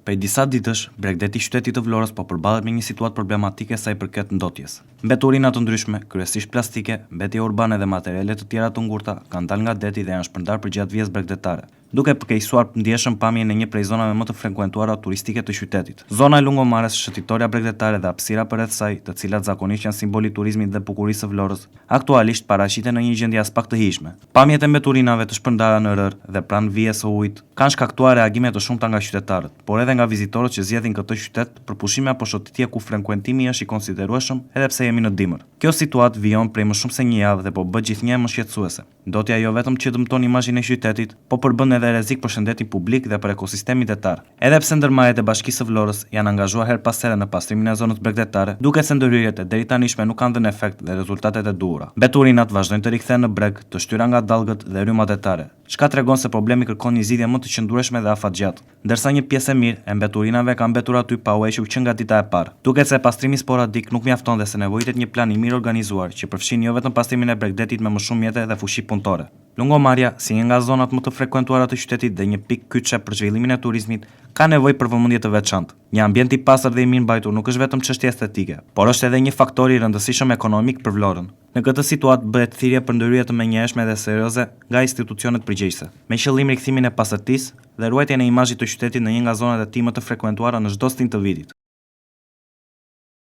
Prej disa ditësh, bregdeti i qytetit të Vlorës po përballet me një situatë problematike sa i përket ndotjes. Mbeturina të ndryshme, kryesisht plastike, mbetje urbane dhe materiale të tjera të ngurta, kanë dalë nga deti dhe janë shpërndarë përgjatë vijës bregdetare, duke përkeqësuar ndjeshëm pamjen e një prej zonave më të frekuentuara turistike të qytetit. Zona e Lungomares, shëtitorja bregdetare dhe hapësira përreth saj, të cilat zakonisht janë simbol i turizmit dhe bukurisë së Vlorës, aktualisht paraqiten në një gjendje aspak të hijshme. Pamjet e mbeturinave të shpërndara në rërë dhe pranë vijës së ujit kanë shkaktuar reagime të shumta nga qytetarët, por edhe nga vizitorët që zgjedhin këtë qytet për pushime apo shëtitje ku frekuentimi është i konsiderueshëm edhe pse jemi në dimër. Kjo situatë vijon prej më shumë se një javë dhe po bëhet gjithnjë e më shqetësuese. Ndotja jo vetëm që dëmton imazhin e qytetit, po përbën edhe rrezik për shëndetin publik dhe për ekosistemin detar. Edhe pse ndërmarrjet e Bashkisë së Vlorës janë angazhuar herë pas here në pastrimin e zonës bregdetare, duket se ndërhyrjet e deritanishme nuk kanë dhënë efekt dhe rezultatet e duhura. Mbeturinat vazhdojnë të rikthehen në breg, të shtyra nga dallgët dhe rrymat detare, çka tregon se problemi kërkon një zgjidhje më të qëndrueshme dhe afatgjatë. Ndërsa një pjesë e mirë e mbeturinave ka mbetur aty pa u hequr që nga dita e parë. Duket se pastrimi sporadik nuk mjafton dhe se nevojitet një plan i mirëorganizuar që përfshin jo vetëm pastrimin e bregdetit me më shumë mjete dhe fuqi punëtore. Lungomarja, si një nga zonat më të frekuentuara të qytetit dhe një pikë kyçe për zhvillimin e turizmit, ka nevojë për vëmendje të veçantë. Një ambient i pastër dhe i mirëmbajtur nuk është vetëm çështje estetike, por është edhe një faktor i rëndësishëm ekonomik për Vlorën. Në këtë situatë bëhet thirrje për ndërhyrje të menjëhershme dhe serioze nga institucionet përgjegjëse, me qëllim rikthimin e pastërtisë dhe ruajtjen e imazhit të qytetit në një nga zonat e tij më të frekuentuara në çdo stinë të vitit.